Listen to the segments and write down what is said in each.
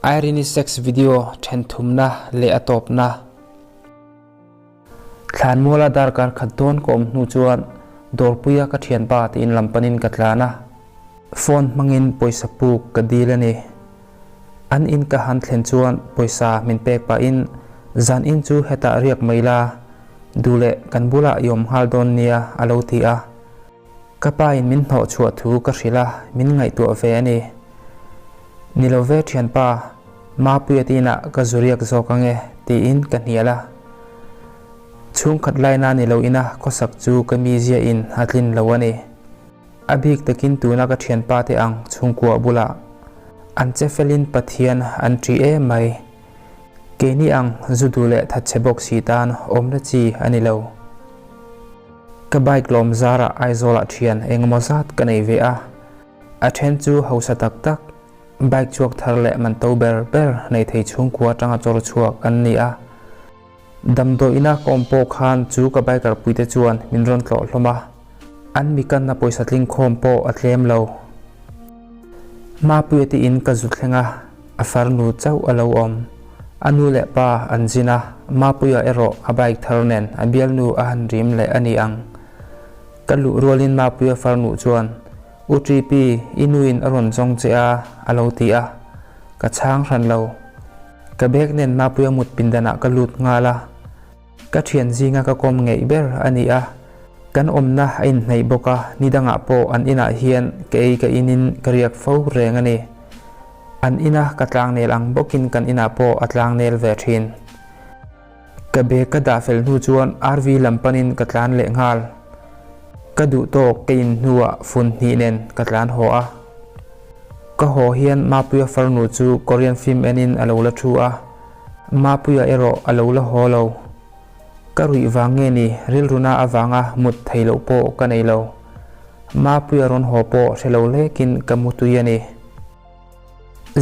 Irene-i sex video then thumna leh a tawpna. Thlanmuala darkar khat dawn ka awm hnu chuan dawrpuia ka thianpa tiin lam panin ka tlan a, phone hmangin pawisa puk ka dil a ni. An in ka han thlen chuan pawisa min pek pahin zan in chu hetah riak mai la, duh leh kan bulah i awm nghal dawn nia a lo ti a. Ka pa in min hnawh chhuah thu ka hrilh a, min ngaihtuah ve a ni. Ni lo ve thianpa, Mapuia te inah ka zu riak zawk ange tiin ka hnial a. Chhungkhat laina ni lo ina khawsak chu ka mizia in a tlin lo a ni. A bik takin tuna ka thianpa te ang chhungkua bulah an che felin Pathian an ṭih em mai. Keini ang zu duh leh thatchhe bawk si tan awmna chi a ni lo. Ka bike lawm zarah Aizawlah thian engemaw zat ka nei ve a, a then chu hausa tak tak, bike chhuak thar leh man to ber ber nei thei chhungkua atanga chawr chhuak an ni a. Damdawiina ka awm pawh khan chu ka biker puite chuan min rawn tlawh hlawm a, an mi kanna pawisa tling khawm pawh a tlem lo. Mapuia te in ka zu thleng a, a farnu chauh a lo awm. A nu leh pa an zin a, Mapuia erawh a bike thar nen a bialnu a han rim leh a ni ang. Ka luh rualin Mapuia farnu chuan, U Ṭipi, i nuin a rawn zawng che a, a lo ti a. Ka chhang hran lo. Ka bag nen Mapuia mut pindanah ka lut nghal a. Ka thian zinga ka kawm ngeih ber a ni a, kan awmna a inhnaih bawk a, ni dangah pawh an inah hian ka ei ka inin ka riak fo reng a ni. An ina ka tlangnel ang bawkin kan inah pawh a tlangnel ve thin. Ka bag ka dah fel hnu chuan RV lam panin ka tlan leh nghal. Ka duh tawk ka in hnuah fun hnih nen ka tlan haw a. Ka haw hian Mapuia farnu chu Korean film enin a lo la thu a, Mapuia erawh a lo la haw lo. Ka ruih vang nge ni rilruna avanga mut thei loh pawh ka nei lo. Mapuia rawn haw pawh hre lo lekin ka mu tui a ni.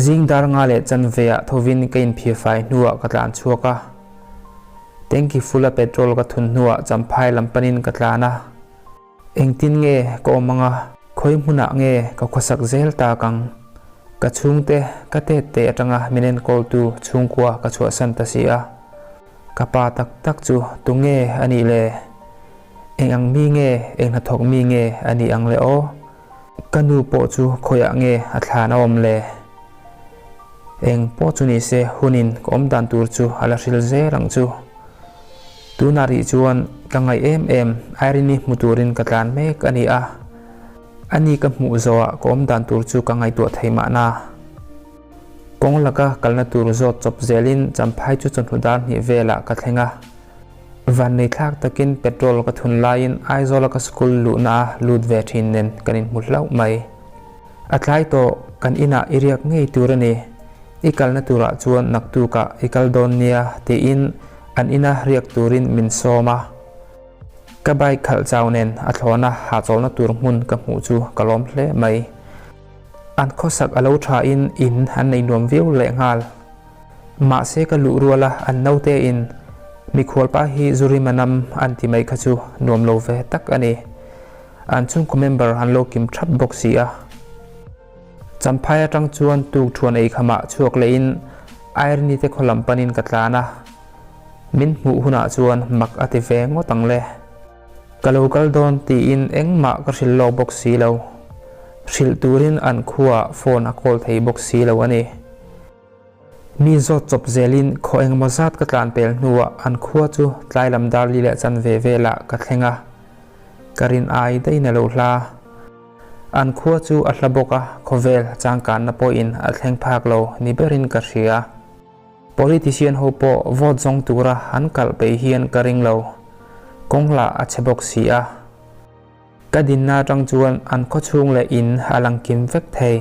Zing dar nga leh chanve ah thovin ka inphirfai hnuah ka tlan chhuak a. Tanky full a petrol ka thun hnuah champhai lam panin ka tlan a. Engtin nge ka awm anga, khawi hmunah nge ka khawsak zel tak ang? Ka chhungte, ka tet te atanga min enkawltu chhungkua ka chhuahsan ta si a. Ka pa tak tak chu tunge a nih le? Eng ang mi nge, eng hnathawk mi nge a nih ang le aw? Ka nu pawh chu khawiah nge a thlan a awm le? Eng pawh chu ni se hunin ka awm dan tur chu a la hril zel ang chu. Tunah rih chuan ka ngaih em em Irene-i hmu turin ka tlan mek a ni a, ani ka hmuh zawhah ka awm dan tur chu ka ngaihtuah thei mahna. Kawng laka kalna tur zawt chawp zelin Champhai chu chawhnu dar hnih velah ka thleng a. Vannei thlak takin petrol ka thun laiin Aizawla ka school luhna a lut ve thin nen kan inhmu hlauh mai. A tlai tawh, kan inah i riak ngei tur a ni. I kalna turah chuan naktukah i kal dawn nia tiin an ina riak turin min sawm a. Ka bike khalh chau nen a thlawna hahchawlna tur hmun ka hmuh chu ka lawm hle mai. An khawsak a lo thain in an nei nuam viau lehnghal. Mahse ka luh ruala an naute in mikhualpa hi Zurima nam an ti mai kha chu nuam lo ve tak a ni. An chhungkaw member an lo kim thap bawk si a. Champhai atang chuan tuk thuan ei khamah chhuak leh in Irene te khaw lam panin ka tlan a. Min hmuh hunah chuan mak a ti ve ngawt ang le. Ka lo kal dawn tiin engmah ka hrilh lawk bawk si lo. Hrilh turin an khuaah phone a call thei bawk si lo a ni. Mi zawt chawp zelin khaw engemaw zat ka tlan pel hnuah an khua chu tlai lam dar li leh chanve velah ka thleng a, ka rin ai daih na lo hla. An khua chu a hla bawk a, khawvel changkanna pawhin a thleng phak lo ni berin ka hria. Politician ho pawh vote zawng tura an kalh peih hian ka ring lo, kawng lah a chhe bawk si a. Ka dinna atang chuan an khawchhung leh in a lang kim vek thei.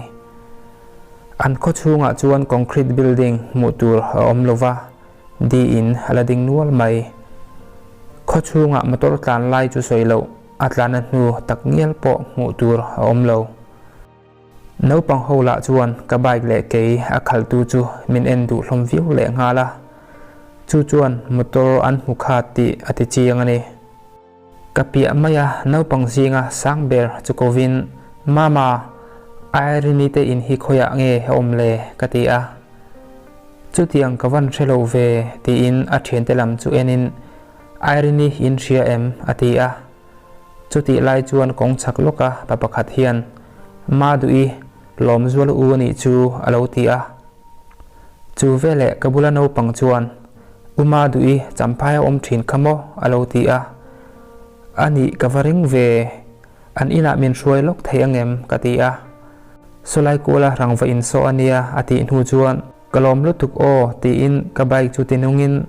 An khawchhungah chuan concrete building hmuh tur a awm lo va, di in a la ding nual mai. Khawchhungah motor tlan lai chu sawi loh, a tlanna hnu tak ngial pawh hmuh tur a awm lo. Naupang ho lah chuan ka bike leh kei a khaltu chu min en duh hlawm viau leh nghal a, chu chuan motor an hmu khat tih a ti chiang a ni. Ka piah mai a, naupang zinga sang ber chu kovin, Mama, Irene-i te in hi khawiah nge a awm le? ka ti a. Chutiang ka van hre lo ve tiin a thiante lam chu enin Irene-i in hria em? a ti a. Chutih lai chuan kawng chhak lawka pa pakhat hian Maduhi lawmzual u a nih chu a lo ti a. Chu veleh ka bula naupang chuan U Maduhi Champhai a awm thin kha maw? a lo ti a. A nih ka va ring ve. An inah min hruai lawk thei angem? ka ti a. Sawlai kuala rangva insawh a nia a tih hnu chuan Ka lawm lutuk aw tiin ka bike chu ti nungin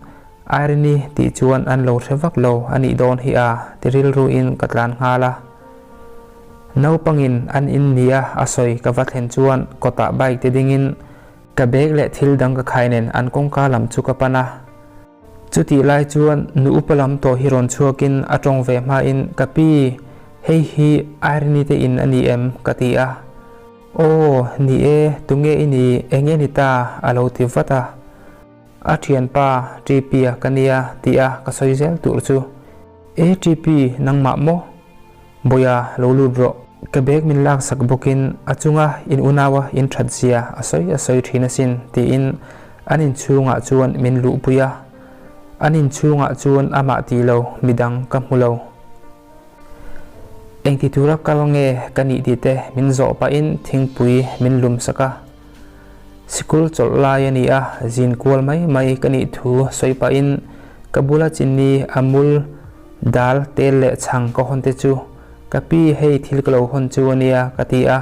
Irene-i tih chuan an lo hre vak lo a nih dawn hi a ti rilruin ka tlan nghal a. Naupangin an in nia a sawi ka va thlen chuan kawtah bike ti dingin ka bag leh thil dang ka khai nen an kawngka lam chu ka pan a. Chutih lai chuan nu upa lam tawh hi rawn chhuakin a tawng ve hmain ka pi hei hi Irene-i te in a ni em? ka ti a. Aw, ni e, tunge i ni, eng nge ni ta? a lo ti vat a. A thianpa TP-a ka nia tih a ka sawi zel tur chu. E TP, nangmah maw? Bawiha, lo lut rawh. Ka bag min laksak bawkin a chunga in unaua in that zia a sawi a sawi thin asin tiin an inchhungah chuan min luhpui a. An inchhungah chuan amah tih lo midang ka hmu lo. Engti tura kal nge ka nih tih te min zawh pahin thingpui min lum sak a. Sikul chawlh lai a ni a, zin kual mai mai ka nih thu sawi pahin ka bula chini a mul dal tel leh chhang ka hawn te chu ka pi hei thil ka lo hawn chu a nia ka ti a.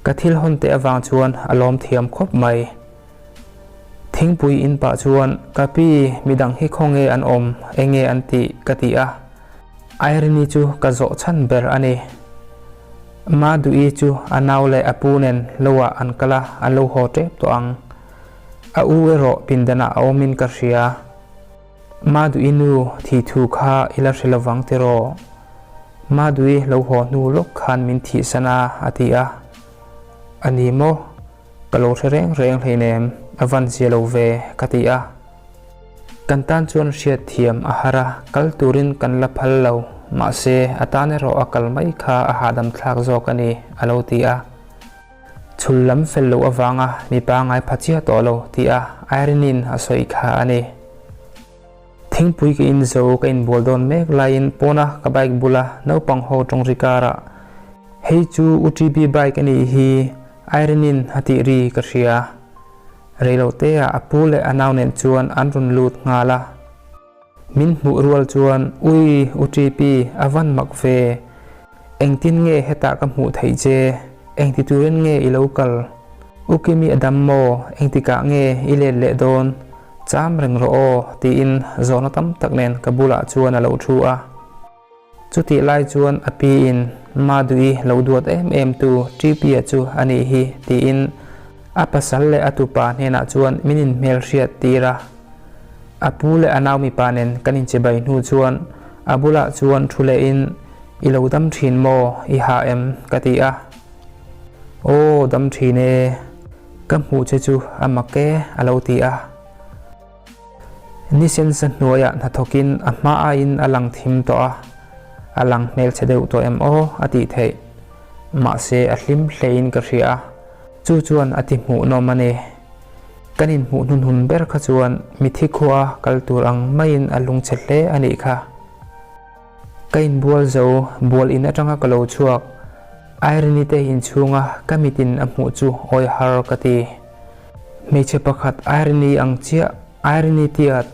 Ka thil hawn te avang chuan a lawm thiam khawp mai. Thingpui in pah chuan, Ka pi, midang hi khawnge an awm, enge an tih? ka ti a. Irene-i chu ka zawh chhan ber a ni. Maduhi chu a nau leh a pu nen loah an kal a, an lo haw tep tawh ang. A u erawh pindanah a awmin ka hria. Maduhi nu thih thu kha i la hre lovang tiraw? Maduhi lo haw hnu lawk khan min thihsan a, a ti a. A ni maw? Ka lo hre reng reng hleinem, a van zia lo ve, ka ti a. Kan tan chuan hriat thiam a har a, kal turin kan la phal lo, mahse a tan erawh a kal mai kha a hahdam thlak zawk a ni, a lo ti a. Chhul lam fel loh avanga mipa ngai pha chiah tawh lo, ti a Irene-in a sawi kha a ni. Thingpui ka in zo ka inbual dawn mek laiin pawna ka bike bula naupang ho tawng ri karah, Hei chu U TB bike a nih hi, Irene-in a tih ri ka hria. Reiloteah a pu leh a nau nen chuan an rawn lut nghal a. Min hmuh rual chuan, Ui, U TB, a van mak ve. Engtin nge hetah ka hmuh theih che? Engti turin nge i lo kal? U Kimi a dam maw? Engtikah nge i let leh dawn? Cham reng rawh aw, tiin zawhna tam tak nen ka bulah chuan a lo thu a. Chutih lai chuan a piin Maduhi lo duat em em tu Ṭipia chu a nih hi, tiin a pasal leh a tupa hnenah chuan min inhmelhriat tir a. A pu leh a nau mipa nen kan inchibai hnu chuan a bulah chuan thu lehin, I lo dam thin maw? I hah em? ka ti a. Aw, dam thin e. Ka hmuh che chu a mak e, a lo ti a. Ni sensa hnuaiah hnathawkin a hma aiin a lang thim tawh a, a lang hmelchhe deuh tawh em aw a tih theih. Mahse a hlim hlein ka hria a, chu chuan a ti hmuhnawm a ni. Kan inhmuh hnunhun ber kha chuan mithi khua kal tur ang maiin a lungchhe hle a nih kha. Ka inbual zo, bual in atanga ka lo chhuak. Irene-i te inchhunga ka mitin a hmuh chu awi har ka ti. Hmeichhe pakhat Irene-i ang chiah, Irene-i tiat,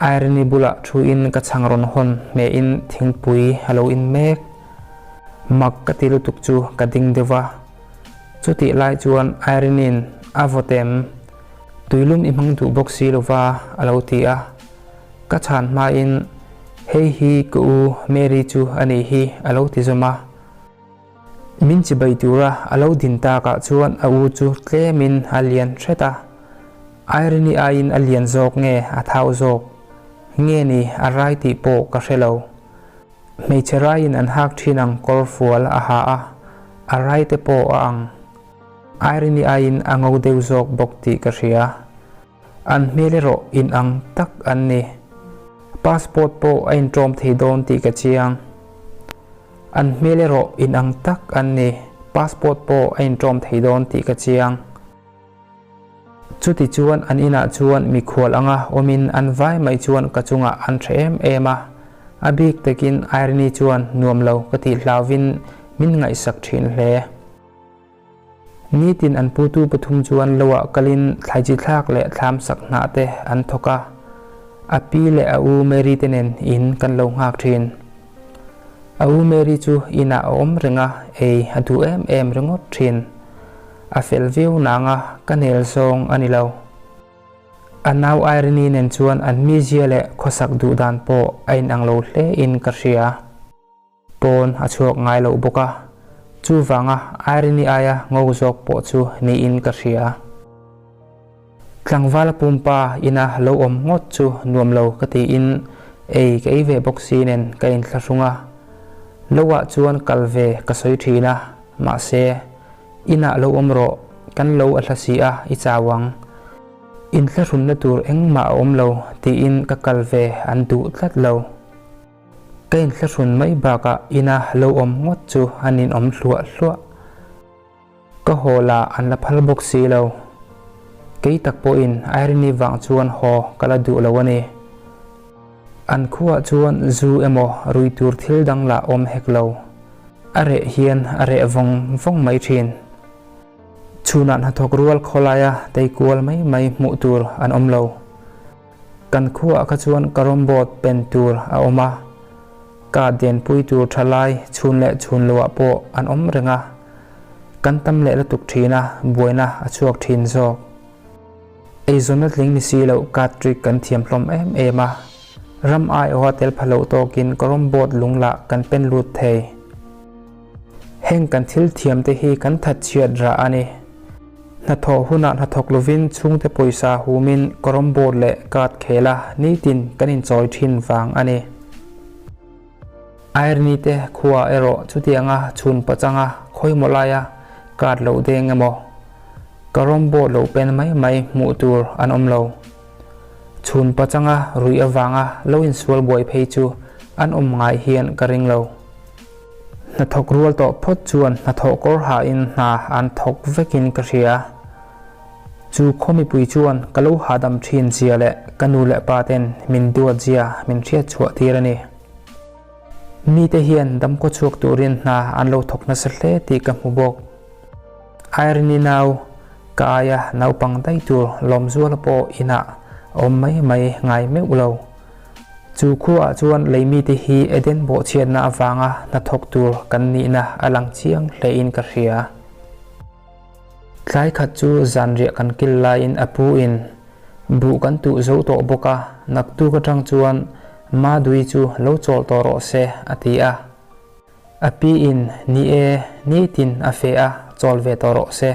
Irene-i bulah thuin ka chhang rawn hawn hmehin thingpui a lo in mek. Mak ka ti lutuk chu ka ding deuh va. Chutih lai chuan Irene-i'n a vawt em? Tuilum i hmang duh bawk si lo va, a lo ti a. Ka chhan hmain, Hei hi ka u Mary chu a nih hi, a lo ti zawm a. Min chibai tura a lo din takah chuan a u chu tlemin a lian hret a. Irene-i aiin a lian zawk nge a thau zawk? Nge ni a rai tih pawh ka hre lo. Hmeichhe raiin an hak thin ang kawr fual a ha a, a rai te pawh a ang. Irene-i aiin a ngo deuh zawk bawk tih ka hria. An hmel erawh inang tak an ni. Passport pawh a inṭawm thei dawn tih ka chiang. An hmel erawh inang tak an ni. Passport pawh a inṭawm thei dawn tih ka chiang. Chuti chuan an inah chuan mikhual anga awmin an vai mai chuan ka chungah an hre em em a, a bik takin Irene chuan nuam lo ka tih hlauvin min ngaihsak thin hle. Nitin an putu pathum chuan loah kalin thlaichi thlak leh thlam sak hnah te an thawk a, a pi leh a u Mary te nen in kan lo nghak thin. A u Mary chu inah a awm reng a, ei a duh em em ringawt thin. A fel viau nang a, ka nel zawng a ni lo. A nau Irene nen chuan an mizia leh khawsak duh dan pawh a inang lo hle in ka hria. Pawn a chhuak ngai loh bawk a, chuvanga Irene aia ngo zawk pawh chu niin ka hria. Tlangval pumpa ina lo awm ngawt chu nuam lo ka tiin ei ka ei ve bawk si nen ka inthlahrung a, lo ah chuan kal ve ka sawi thin a, mahse, inah lo awm rawh, kan lo a hla si a, i chau ang. Inthlahrunna tur engmah a awm lo tiin ka kal ve an duh tlat lo. Ka inthlahrun mai bakah ina lo awm ngawt chu an inawm hluah hluah. Ka haw lah an la phal bawk si lo. Kei tak pawhin Irene vang chuan haw ka la duh lo a ni. An khuaah chuan zu emaw rui tur thil dang lah awm hek lo. A reh hian a reh vawng vawng mai thin. Chhunah hnathawk rual khawlaia tei kual mai mai hmuh tur an awm lo. Kan khuaah kha chuan ka rawmbawt pen tur a awm a, ka denpui tur tha lai chhun leh chhun loah pawh an awm reng a, kan tam leh lutuk thin a, buaina a chhuak thin zawk. Eizawnna tling ni si loh card trick kan thiam hlawm em em a, ram aiawha tel pha loh tawkin ka rawmbawt lung lah kan pen lut thei. Heng kan thil thiam te hi kan that chhiat rah a ni. Hnathawh hunah hnathawk lovin chhungte pawisa humin carrom board leh card khel a nitin kan inchawi thin vang a ni. Irene te khua erawh chutianga chhun pachanga khawimaw laia card loh deng emaw carrom board lo pen mai mai hmuh tur an awm lo. Chhun pachanga ruih avanga lo insual buai phei chu an awm ngai hian ka ring lo. Hnathawk rual tawh phawt chuan hnathawh kawr hahin hna an thawk vekin ka hria. Chu khaw mipui chuan ka lo hahdam thin zia leh ka nu leh pa ten min duat zia min hriat chhuah tir a ni. Mite hian damkhaw chhuak turin hna an lo thawk nasa hle tih ka hmu bawk. Irene-i nau, ka aia naupang daih tur Lawmzuala pawh inah a awm mai mai ngai meuh lo. Chu khuaah chuan leimite hi Eden bawhchhiatna avanga hnathawk tur kan nihna a lang chiang hlein ka hria. Tlai khat chu zanriah kan kil laiin a pu in buh kan tuh zo tawh bawk a, naktuk atang chuan Madui chu lo chawl tawh rawh se a ti a. A pi in, Ni e, nitin a fe a, chawl ve tawh rawh se.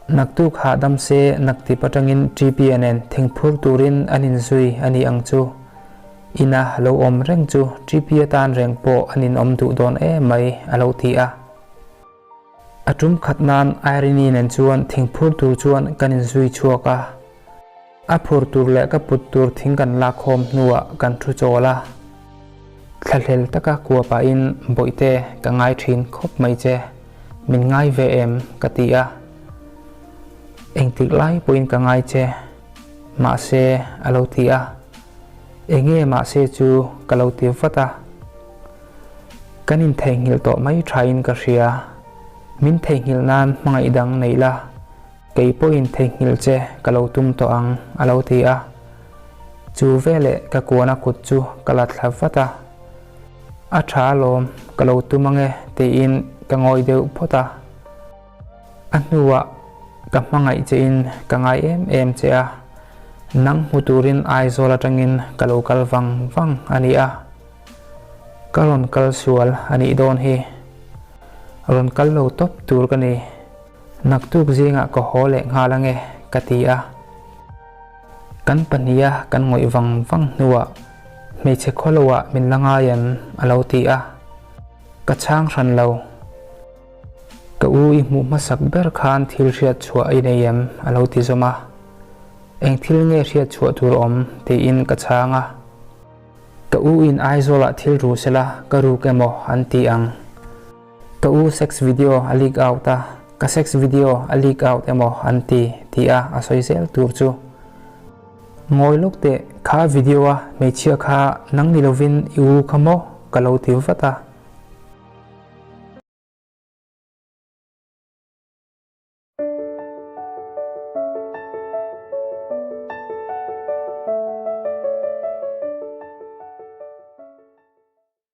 Naktuk hahdam se naktip atangin TPA nen thingphur turin an inzui a ni ang chu. Ina lo awm reng chu TPA tan reng pawh an inawm duh dawn em mai, a lo ti a. A tum khat nan Irene nen chuan thingphur tur chuan kan inzui chhuak a. A phur tur leh ka put tur thing kan lak khawm hnuah kan thu chawl a. Thlahlel taka kua pahin Bawihte ka ngai thin khawp mai che, min ngai ve em? ka ti a. Engtik lai pawhin ka ngai che, mahse a lo ti a. Enge mahse chu ka lo ti vat a. Kan intheihnghilh tawh mai thain ka hria. Min theihnghilh nan hmangaih dang neih la. Kei pawhin theihnghilh che ka lo tum tawh ang, a lo ti a. Chu veleh ka kuana kut chu ka la thla vat a. A tha alawm, ka lo tum ange tiin ka ngawi deuh phawt a. A hnuah ka hmangaih chein ka ngai em em che a, nang hmu turin Aizawl atangin ka lo kal vang vang a ni a. Ka rawn kal sual a nih dawn hi. Rawn kal lo tawp tur ka ni. Naktuk zingah ka haw leh nghal ange, ka ti a. Kan pahniha kan ngawih vang vang hnuah hmeichhe khawloah min la ngai em? a lo ti a. Ka chhang hran lo. Ka u i hmuh hmasak ber khan thil hriat chhuah i nei em? a lo ti zawm a. Eng thil nge hriat chhuah tur awm? tiin ka chhang a. Ka u in Aizawlah thil ru sela ka ruk emaw an ti ang. Ka u sex video a leak out a. Ka sex video a leak out emaw an ti ti a a sawi zel tur chu. Ngawi lawk teh, kha video a hmeichhia kha nang ni lovin i u kha maw? Ka lo ti vat a.